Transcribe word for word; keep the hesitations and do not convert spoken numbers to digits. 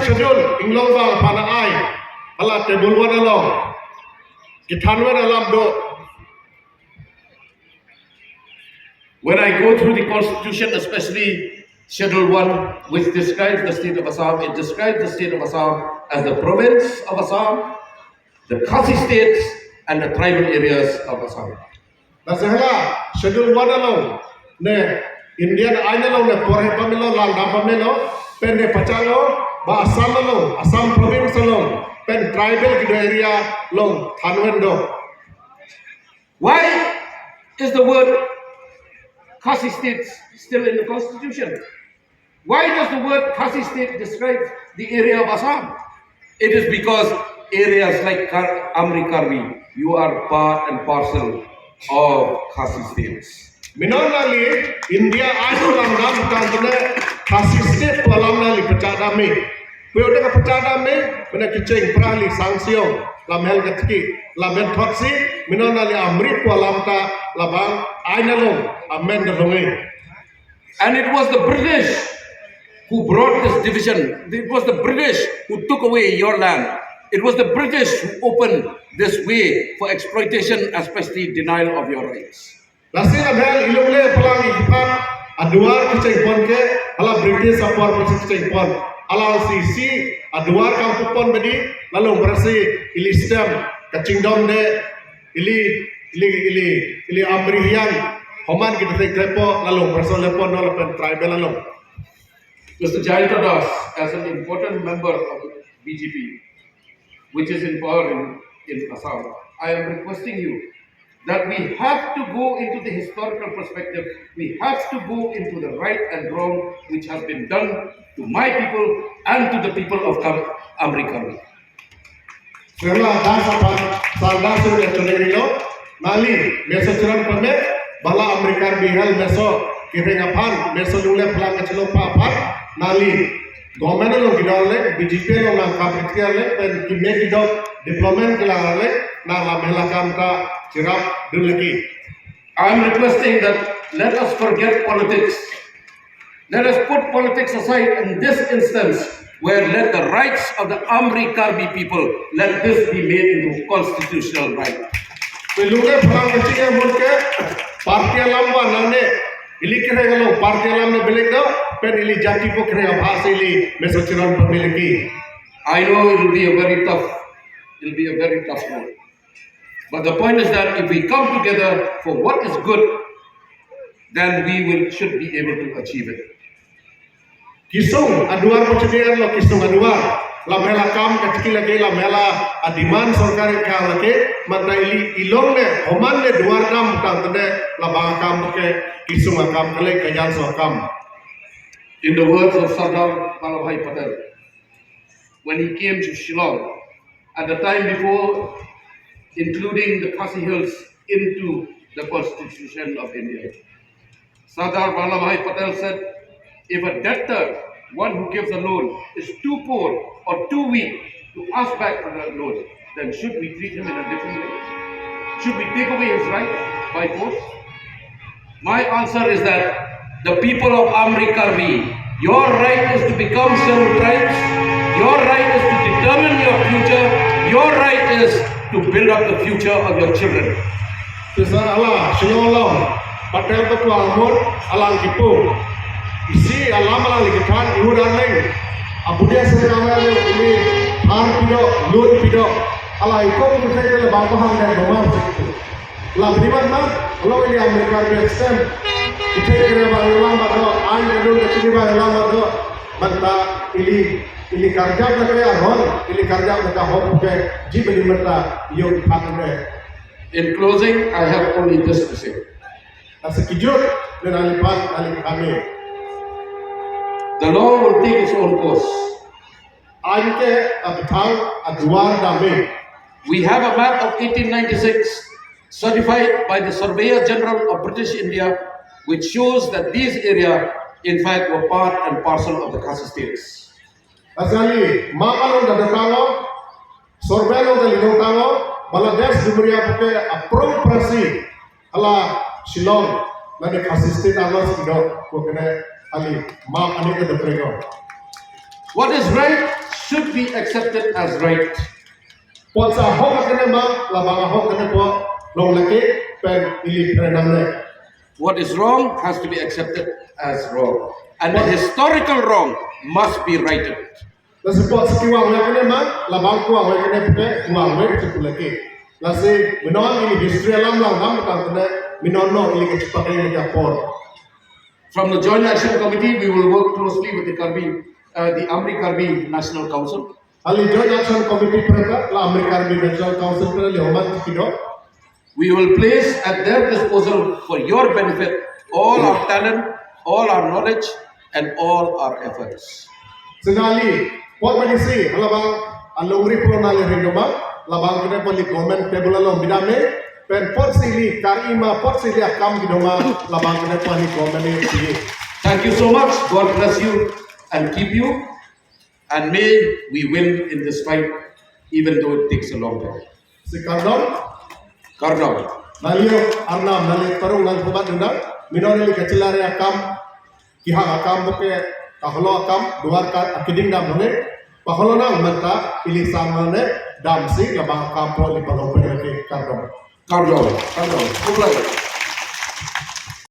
Schedule, inglong ba pha na ai, hala table one along. Ki thanwen alam do. When I go through the constitution, especially Schedule one, which describes the state of Assam, it describes the state of Assam as the province of Assam, the Khasi states, and the tribal areas of Assam. Na sehla Schedule one along ne Indian ain along ne por he pamelo, lang dam pamelo, pen ne pachalo ba Assam along, Assam province along, pen tribal kido area long thanwen do. Why is the word Khasi state still in the constitution? Why does the word Khasi state describe the area of Assam? It is because areas like Kar- Amri Karbi, you are part and parcel of Khasi states. Minon nali India aju lang dam tang tene Khasi state palam nali pecah dami. Puyuh da ka pecah dam ne, mena kicheng prali sangsiong, la mel ka tiki, la men thotsi, minon nali amrit palam ta, la bang, ain along, amen da longi. And it was the British who brought this division. It was the British who took away your land. It was the British who opened this way for exploitation, especially denial of your rights. Lasi na bel ilung le palang i kipat aduar kicheng pon ke ala British apor pon kicheng pon. Alang si si aduar kang pon bedi lalu bersi ili stem kaching dom de ili ili ili ili amrihian homan kita tek tepo lalu berso lepon no lepen tribal lalu. Mister Jayanta Das, as an important member of the B J P, which is in power in, in Assam, I am requesting you that we have to go into the historical perspective. We have to go into the right and wrong which has been done to my people and to the people of Kam- Amri Karbi. Sela dasa pan salda sura choneri lo nali meso churan pame bala Amri Karbi hel meso kireng apan meso lule pelang kachelo pa apan nali government lo gidor le B J P lo nang kapit le pen kime gidor deployment ke lang le nang la mela kam ka chirap dun lagi. I am requesting that let us forget politics. Let us put politics aside in this instance, where let the rights of the Amri Karbi people, let this be made into constitutional right. Pelunge perang kecil yang mungkin parti alam wa nane ili kira kalau parti alam ne bilik do pen ili jati po kira bahasa ili meso chiran pemiliki. I know it will be a very tough, it will be a very tough road. But the point is that if we come together for what is good, then we will should be able to achieve it. Kisung aduar ko chediar lo kisung aduar la mela kam ka chiki lagi la mela adiman sorkari ka lagi mata ili ilong ne homan ne duar dam tang tene la ba kam ke kisung akam kale ka jal so kam. In the words of Sardar Vallabhbhai Patel, when he came to Shillong at the time before including the Khasi Hills into the Constitution of India. Sardar Vallabhbhai Patel said, if a debtor, one who gives a loan, is too poor or too weak to ask back for that loan, then should we treat him in a different way? Should we take away his right by force? My answer is that the people of Amri Karbi, your right is to become Shan tribes, your right is to determine your future, your right is to build up the future of your children. Sisa ala, sino alam, patel to tua amor, alang kipu. Isi alam alang likitan, ihu darling. Abudia sene kama ini, har pido, lun pido. Ala ikom kusai kele bangko hang dan bamar sekitu. La beriman ma, lo ini Amerika Western. Kita kira bang ilang bado, an gedung kecil bang ilang bado. Banta ili ili karjap na kaya hon, ili karjap na kahop ke, jibeli mata yung patne. In closing, I have only this to say. Asa kijur dan alipan alikame. The law will take its own course. Anke abthang aduar dame. We have a map of eighteen ninety-six certified by the Surveyor General of British India, which shows that these areas, in fact, were part and parcel of the Khasi states. Asali, map along da tango, survey along da lidong tango, Bangladesh Jumria puke approve prasi, ala Shillong, na de Khasi state ala sido, ko kene ali, map ani ke da prego. What is right should be accepted as right. Poi sa hok kane ma, la ba hok kane poi long lagi pen ili prenam ne. What is wrong has to be accepted as wrong. And the historical wrong must be righted. La si poi sa ki wang wei kane ma, la ba ki wang wei kane poi ki wang wei ki poi lagi. La si minon ili history alam lang dam tang kane minon no ili ke cepat kane ya por. From the Joint Action Committee, we will work closely with the Karbi, uh, the Amri Karbi National Council. Ali Joint Action Committee pyrta la Amri Karbi National Council pyrta li homat kido. We will place at their disposal for your benefit all our talent, all our knowledge, and all our efforts. Sinali, poi mani si, halabang alongri pura nali rindu ma, labang kene pali government table along bidame, pen poi sili kari ma, poi sili akam kido ma, labang kene pali government ni si. Thank you so much. God bless you and keep you. And may we win in this fight, even though it takes a long time. Si kardom. Kardom. Nalio arnam nali parung nang hubat duna. Minon ili kachelari akam. Kiha akam buke kaholo akam duar ka akiding dam hone. Paholo nang menta ili samane dam si labang akam poi ili paholo poi lagi kardom. Kardom. Kardom. Kublai.